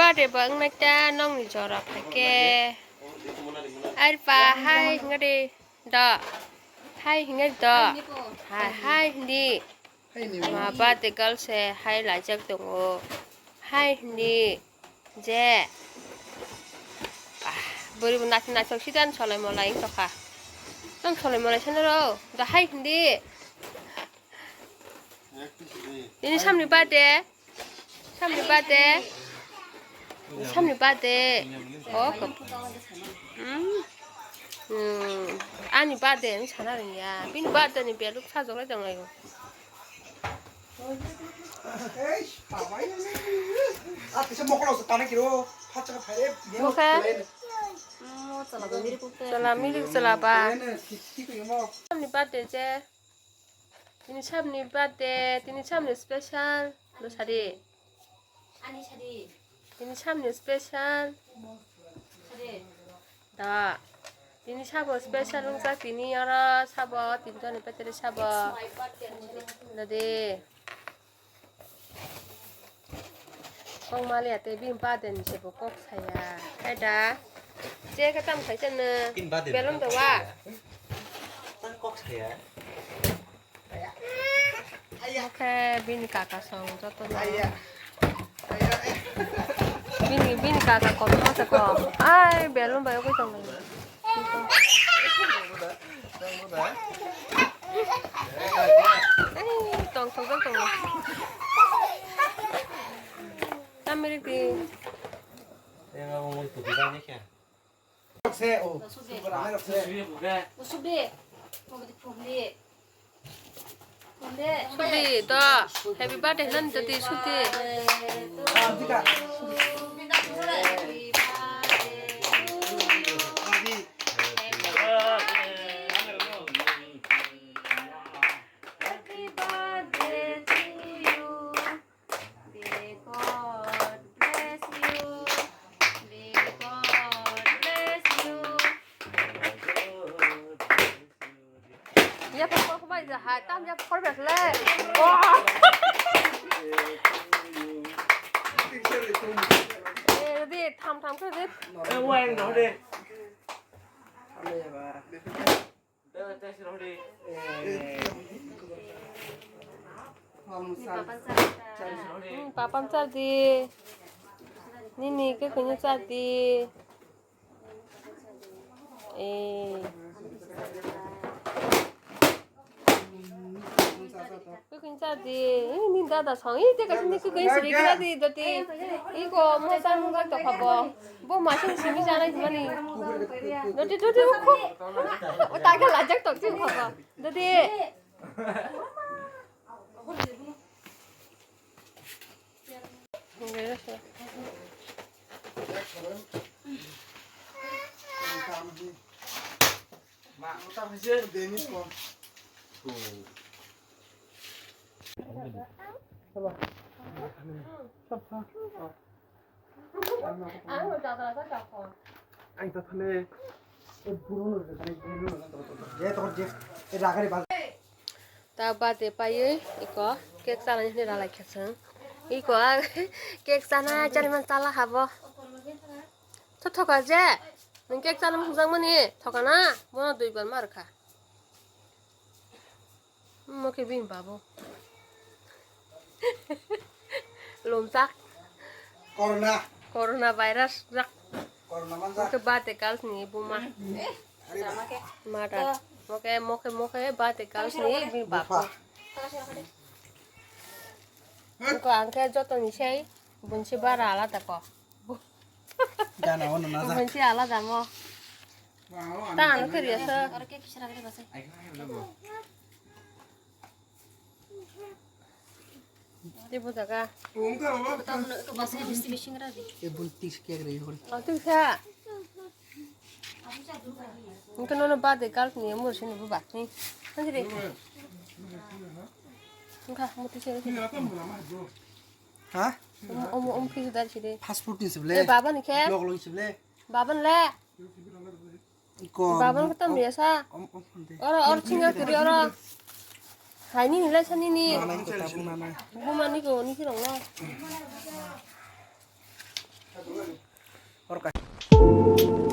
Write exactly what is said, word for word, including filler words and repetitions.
Ade ba wngnaita nongni jora phaikhe. Arpa hai hingari do. Hai hingari do. Hai, hai hindi. Ma birthday girl se hai laijak tongo. Hai hindi. Je. Ah, bwrwi bo naithok naithok sidan solai molai wngtokha. Tang solai molai sanaro. Da hai hindi. Ini samni birthday. Samni birthday. Samni birthday. Oh, kap-, hmm. Hmm. Ani birthday ni sana rwngya. Bini birthday ni beluk sajok lai tonglai. Eish, baba, ya, ya, ya. Ah, kisa mokolo se tane kiro, phacha ka phaire, ya, Okay. Plane. Chala milik chala ba. Plane, kiki ko yamo. Samni birthday je. Tini samni birthday, tini samni special. Lo sari. Ani sari. Tini samni special. Sari. Da. Tini sabo special wngjak tini oro sabo tinjoni petere sabo. Dadi. Kok maliya tei bini birthday ni sebo kok saya. Hai da. Je ka tam khai chan na. Bini birthday ni belum kok da wa. Saya. Tang kok saya. Oke, bini kaka song joto no. Bini, bini kaka kotor ma se ko. Ai, belum bayo ko tong. Ai, tong tong tong tong. Tamiri di. Yang ngomong tuh kita ni kya? Subi, to. Happy birthday, nan tadi Subi. May God bless you. May God bless you. Ya, pa, pa, pa, ya, hai, tam, ya, pa, pa, le. Wah. Eh, di, tham, tham, khe, di. Eh, wah, yang dah, deh. Hmm, papam chardi. Nini ke kunyu chardi. Eh. Kuking cha di, ini dada song, ini teka sini kuking siri kira di doti. Iko mo cha nung jak tok khabo. Bo ma sing simi cha nai mani. Doti doti ukho. O ta ga lajak tok ti khabo. Doti. Ang ta thane. Ta bade paiwi iko cake chanai hwnwi ralai kha chwng. Iko a cake chana chariman chala habo. Tho thoka je. Nwng cake chana mung jang mani thoka na. Bono dui bar mar kha. Mo khe bini babo. Lomjak. Corona. Corona virus jak. Corona manjak. Mo khe bate kals ni buma. Are ba. Mada. Mo khe, mo khe, mo khe bate kals ni bini babo. Bupha. Ko ang khe joto ni sei bunsi bara alada ko. Gana ono na jak. Bunsi alada mo. Ta ano khe riya sa. Oro khe kisa ragre basa. Tei bo jaga. Tei bo tisa kek rei hori. O tisa. Wngkha nono birthday girl ni mur sini bo ba. Ni. Hanjiri. Wngkha mo tisa. Ha? Omo, omo, omo kisa dar sini. Fast food ni sible. Eh, baba ni khe. Log log sible. Baba ni le. Iko. Baba ni khe tam biasa. Om, om, om, de. Oro, oro singa kiri oro. Hai nini lai sa nini. Nanai ko tabuk nanai. Buma ni ko ni kirong lo. Oro kaisa.